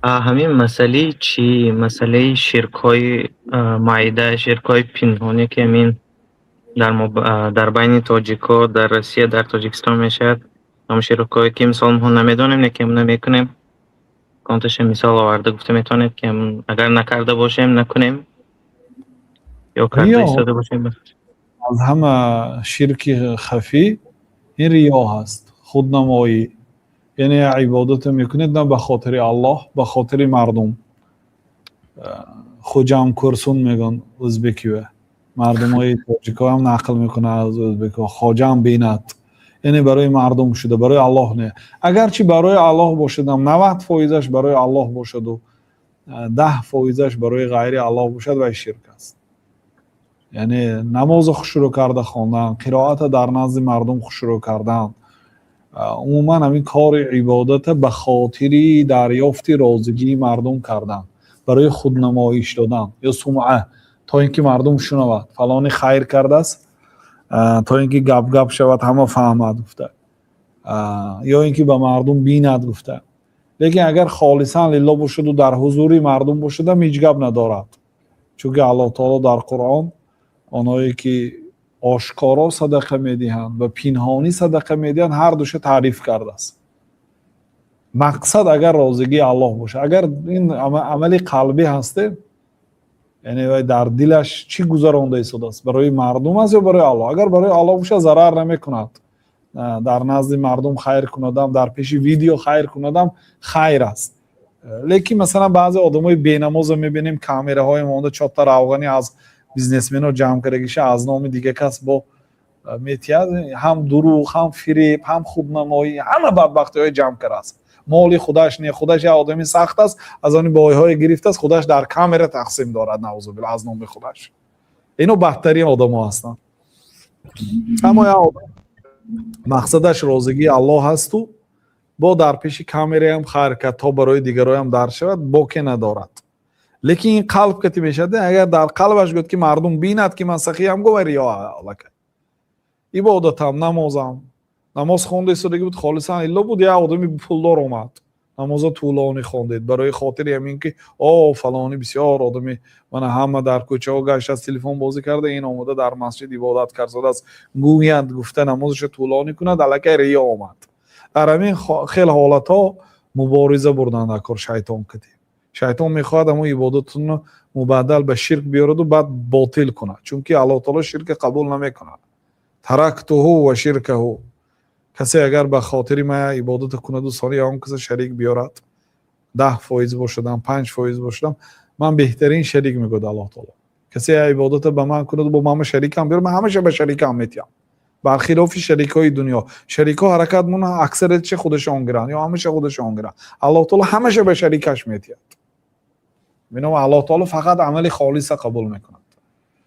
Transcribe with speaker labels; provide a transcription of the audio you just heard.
Speaker 1: Ҳамин масъалаи чӣ, масъалаи ширкҳои майда, ширкҳои пинҳонӣ, ки ҳамин дар байни тоҷикҳо дар Россия, дар Тоҷикистон мешавад, ҳамон ширкҳое, ки мисол мо намедонем, лекин намекунем, конташа мисол оварда гуфта метавонед, ки агар накарда бошем, накунем ё карда истода бошем?
Speaker 2: Аз ҳама ширки хафӣ ин риё ҳаст, худнамоӣ. Яъне ибодата мекунед на ба хотири Аллоҳ, ба хотири мардум. Хоҷам кӯрсун мегӯянд ӯзбекива, мардумои тоҷикҳоам нақл мекунанд аз ӯзбекҳо, хоҷам бинад, яъне барои мардум шуда, барои Аллоҳ не. Агарчи барои Аллоҳ бошадам, 90 фоизаш барои Аллоҳ бошаду 10 фоизаш барои ғайри Аллоҳ бошад, вай ширк аст. Яъне намозо хушрӯ карда хондан, қироата дар назди мардум хушрӯ кардан, умуман ҳамин кори ибодата ба хотири дарёфти розигии мардум кардан, барои худнамоиш додан ё сумъа, то ин ки мардум шунавад, фалони хайр кардааст, то ин ки гап гап шавад, ҳама фаҳмад гуфта, ё ин ки ба мардум бинад гуфта. Лекин агар холисан лилло бошаду дар ҳузури мардум бошадам, ҳеҷ гап надорад, чунки Аллоҳ таоло дар Қуръон онҳое ки ошкоро садақа медиҳанд ва пинҳонӣ садақа медиҳанд, ҳар душа таъриф кардааст. Мақсад агар розигии Аллоҳ бошад, агар ин амали қалбӣ ҳасте, яъне вай дар дилаш чӣ гузаронда истодааст, барои мардум аст ё барои Аллоҳ? Агар барои Аллоҳ бошад, зарар намекунад. Дар назди мардум хайр кунадам, дар пеши видео хайр кунадам, хайр аст. Лекин масалан баъзе одамои бенамоза мебинем, камераҳои монда, чорта равғани аз бизнесменҳо ҷамъ кардагиша аз номи дига кас бо метиҳад, ҳам дурӯғ, ҳам фиреб, ҳам худнамоӣ, ҳама бадбахтиҳои ҷамъ кардааст. Моли худаш не, худаш як одами сахт аст, аз они бойҳое гирифтааст, худаш дар камера тақсим дорад, наузубилла, аз номи худаш. Ино бадтарин одамо ҳастанд. Аммо як одам мақсадаш розигии Аллоҳ ҳасту бо дар пеши камераам хайр кард, то барои дигароям дар шавад, боке надорад. Лекин ин қалб кати мешавад. Агар дар қалбаш гӯяд, ки мардум бинад, ки ман сахиям, гӯ, риё аллакай. Ибодатам, намозам, намоз хонда истодаги буд, холисан илло буд, як одами пулдор омад, намоза тӯлонӣ хондед барои хотири ҳамин ки о, фалонӣ бисёр одами, мана, ҳама дар кӯчаҳо гаштааст, телефон бозӣ карда, ин омода дар масҷид ибодат кардааст, гӯянд гуфта, намозашо тӯлонӣ кунад, аллакай риё омад. Дар ҳамин хел ҳолатҳо мубориза бурдан дар кор шайтон кадим. Шайтон мехоҳад ҳамон ибодатонро мубаддал ба ширк биёраду баъд ботил кунад, чунки Аллоҳ таоло ширка қабул намекунад. Тарактуҳу ва ширкаҳу. Касе агар ба хотири ма ибодата кунаду соли он каса шарик биёрад, 10 фоиз бошадам, 5 фоиз бошадам, ман беҳтарин шарик, мегӯяд Аллоҳ таоло. Касе ибодата ба ман кунаду бо мама шарикам биёрад, ман ҳамаша ба шарикам метиҳам. Бархилофи шарикҳои дунё, шарикҳо ҳаракат мекунанд, аксариятша худашон гиранд ё ҳамаша худашон гиранд. Аллоҳ таоло ҳамаша ба шарикаш метиҳад. Бино, Аллоҳ таоло фақат амали холиса қабул мекунад.